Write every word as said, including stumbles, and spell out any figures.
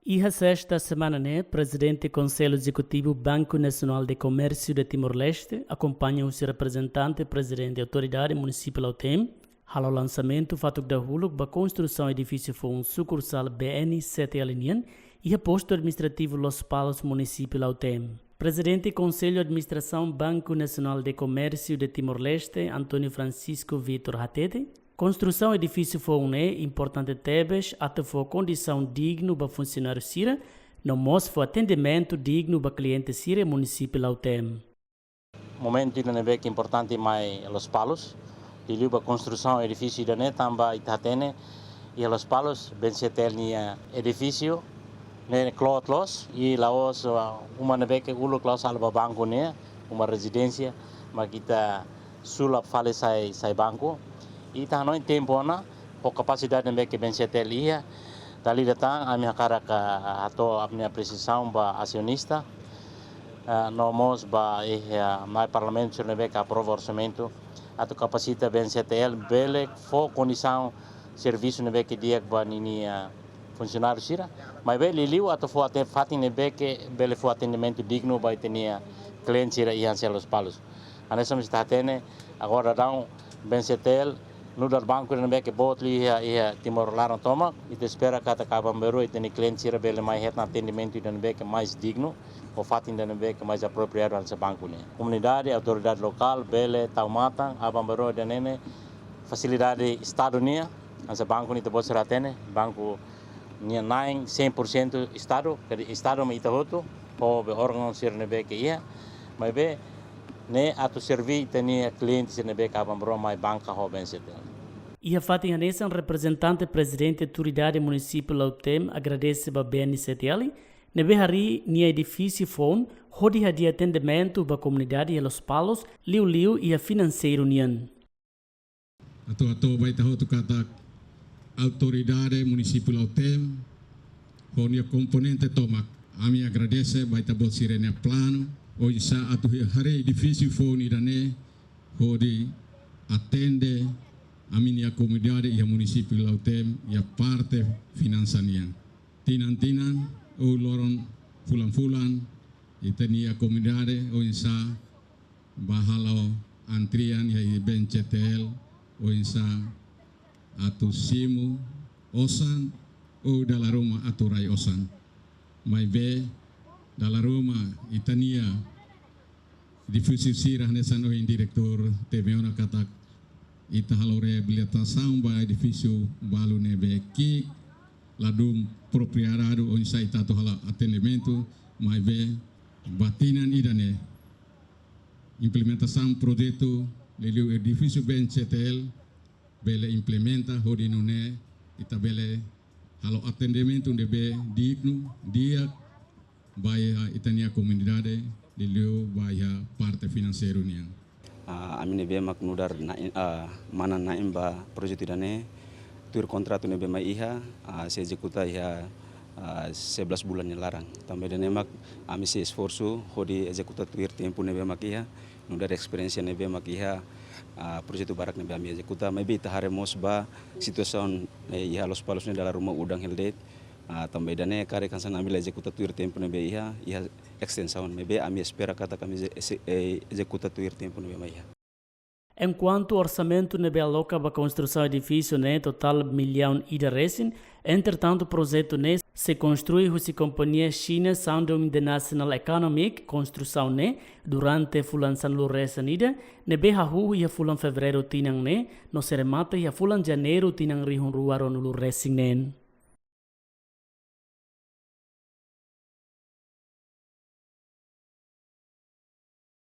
Iha sesta semana ne'e, Prezidente Konsellu Ezekutivu Banco Nacional de Comércio de Timor-Leste, akompaña husi reprezentante Prezidente Autoridade Munisípiu Lautém, halo lansamentu fatuk dahuluk ba konstrusaun edifísiu foun sukursál B N C T L nian, iha postu administrativu Lospalos, Munisípiu Lautém. Prezidente Konsellu Administrasaun Banco Nacional de Comércio de Timor-Leste, António Francisco Vitor, hatete, konstrusaun edifísiu foun ne'e importante tebes atu fó kondisaun dignu ba funsionáriu sira, no mós fó atendimentu dignu ba kliente sira Munisípiu Lautém. Momentu ida ne'ebé ke importante mai Lospalos, liuliu ba konstrusaun edifísiu ida-ne'e, tanba ita hatene iha Lospalos B N C T L nia edifísiu ne'e kloot loos, i la'ós, ah, uma ne'ebé ke uluk la'ós halo ba banku nian, uma rezidénsia, mak ita sulap fali sai, sai banku. I ita hanoin tempu ona, ho kapasidade ne'ebé ke B N C T L iha, dala ida tan ami hakarak, ah, hato'o ami-nia apresiasaun ba asionista, ah, no mós ba, eh, ah, mai Parlamentu sira ne'ebé ke aprova orsamentu, atu kapasita B N C T L bele fó kondisaun servisu ne'ebé ke di'ak ba ninia, ah, funsionáriu sira. Maibé liuliu atu fó aten-, fatin ne'ebé ke bele fó atendimentu dignu ba ita-nia kliente sira iha hanesan Lospalos. Hanesan mós ita hatene, agora daudaun B N C T L nu'udar banku ne'ebé ke boot liu iha, iha Timor laran tomak, ita espera katak aban-bainrua ita-nia kliente sira bele mai hetan atendimentu ida ne'ebé ke mais dignu, ho fatin ida ne'ebé ke mais apropriadu hanesan banku ne'e. Komunidade, autoridade lokál, bele tau matan, aban-bainrua ida-ne'e ne'e fasilidade Estadu nian, hanesan banku ne'e ita-boot sira hatene, banku nia na'in cem por cento Estadu, jadi Estadu mak ita hotu, ho be órgaun sira ne'ebé ke iha, maibé ne'e atu serví ita-nia kliente sira ne'ebé ke aban-bainrua mai banka ho B N C T L. Iha fatin hanesan, reprezentante Prezidente Autoridade Munisípiu Lautém agradese ba B N C T L, ne'ebé harii nia edifísiu foun, hodi hadi'a atendimentu ba komunidade iha Lospalos, liuliu iha finanseiru nian. Atu hato'o ba ita hotu katak Autoridade Munisípiu Lautém ho nia komponente tomak, ami agradese ba ita-boot sira-nia planu oinsá atu harii edifísiu foun ida-ne'e hodi atende ami-nia komunidade iha Munisípiu Lautém iha parte finansa nian. Tinan-tinan ou loron fulan-fulan, ita-nia komunidade oinsá bá halo antrian iha B N C T L, oinsá atu simu osan, ou dala ruma atu rai osan. Maibé dala ruma ita-nia edifísiu sira hanesan ohin diretór temi ona katak ita halo reabilitasaun ba edifísiu balu ne'ebé ki'ik, ladún apropriadu oinsá ita atu halo atendimentu, maibé ba tinan ida-ne'e implementasaun projetu liuliu edifísiu B N C T L bele implementa hodi nune'e ita bele halo atendimentu ne'ebé dignu, di'ak ba iha ita-nia komunidade, liuliu ba iha parte finanseiru nian. Ah, ami ne'ebé mak nu'udar na'in, ah, manán-na'in ba projetu ida-ne'e, tuir kontratu ne'ebé mai iha, ah, sei ezekuta iha, ah, sebelas bulan nia laran. Tanba ida-ne'e mak ami sei esforsu hodi ezekuta tuir tempu ne'ebé mak iha, nu'udar esperiénsia ne'ebé mak iha, ah, projetu barak ne'ebé ami ezekuta, maibé ita haree mós ba situasaun, eh, iha Lospalos ne'e dala ruma udan hela de'it, ah, tanba ida-ne'e karik hanesan ami la ezekuta tuir tempu ne'ebé iha, iha estensaun, maibé ami espera katak ami eze-, eze-, eh, ezekuta tuir tempu ne'ebé mak iha. Enkuantu orsamentu ne'ebé aloka ba konstrusaun edifísiu ne'e totál millaun ida resin, entretantu projetu ne'e sei konstrui husi kompañia Xina Shandong International Economic Construction ne'e durante fulan sanulu resin ida, ne'ebé hahú iha fulan Fevereiru tinan ne'e, no sei remata iha fulan Janeiru tinan rihun rua ruanulu resin neen.